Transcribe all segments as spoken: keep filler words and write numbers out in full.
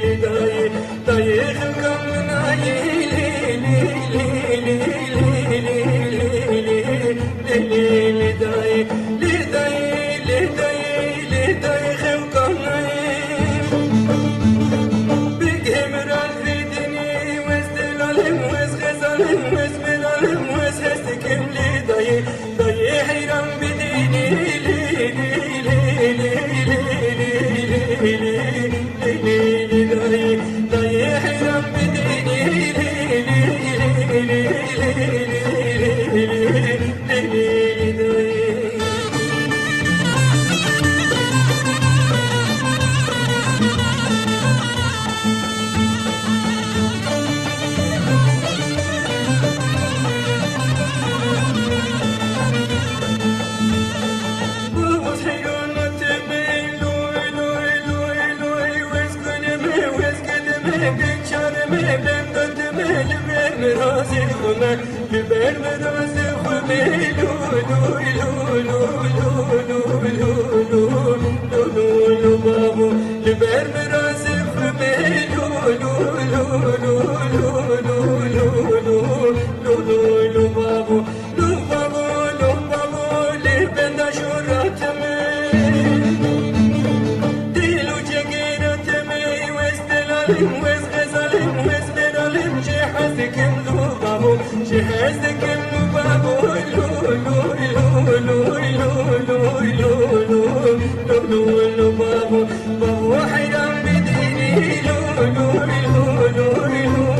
Lê dayê, dayê xelka min ayê, lê, lê, lê, lê, lê, lê, lê, lê, lê, lê, lê, dayê, lê, dayê, lê, dayê, lê, dayê xelka min ayê. Bigê min rad vê dinê, wez delalê min, wez xezalê min, wez melalê min, wez hez dikim lê dayê. Dayê heyran bidînî, lî, lî, lî, lî, lî, lî, lî, lî, lî, lî, lî, lî, dayê, dayê heyran bidînî, lî, lî, lî, lî, lî, lî, lî, lî, lî, lî, lî, lî, dayê. Li ber min razî xwe me, lû, lû, lû, lû, lû, lû, lû, lû, lû, lû, lû, lû, lû, bavo. Li ber min razî xwe me, lû, lû, lû, lû, lû, lû, bavo. Lû, bavo, lû, bavo, li benda jora te me. Dil û cegera te me, wez delalê min, wez xezalê min, wez melalê min, jê hez dikim lû, bavo. Ji hez dikim lû bavo, lû, lû, lû, bavo, bavo heyran bidînî, lû, lû, lû, bavo.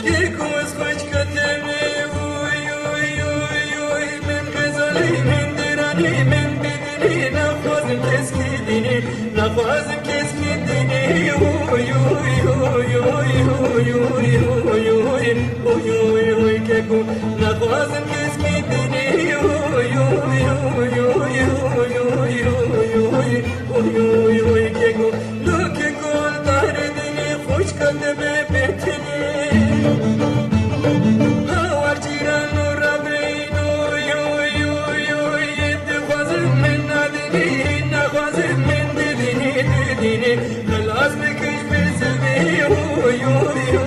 Keko ez xweşka te me, oy, oy, oy, oy, min xezalî, min diranî, min bidinî, naxwazim keskî dînî, naxwazim keskî dînî, oy, oy, oy, keko, naxwazim keskî dînî, oy, oy, oy, keko. Lokê gol darê dilê xweşka te me bêtinê. Hawar cîran û rabîn, oy, oy, oy, oy, dixwazin min nadînî, naxwazin min didînî, didînî. Xelas bike ji vê zilmê, oy, oy, oy.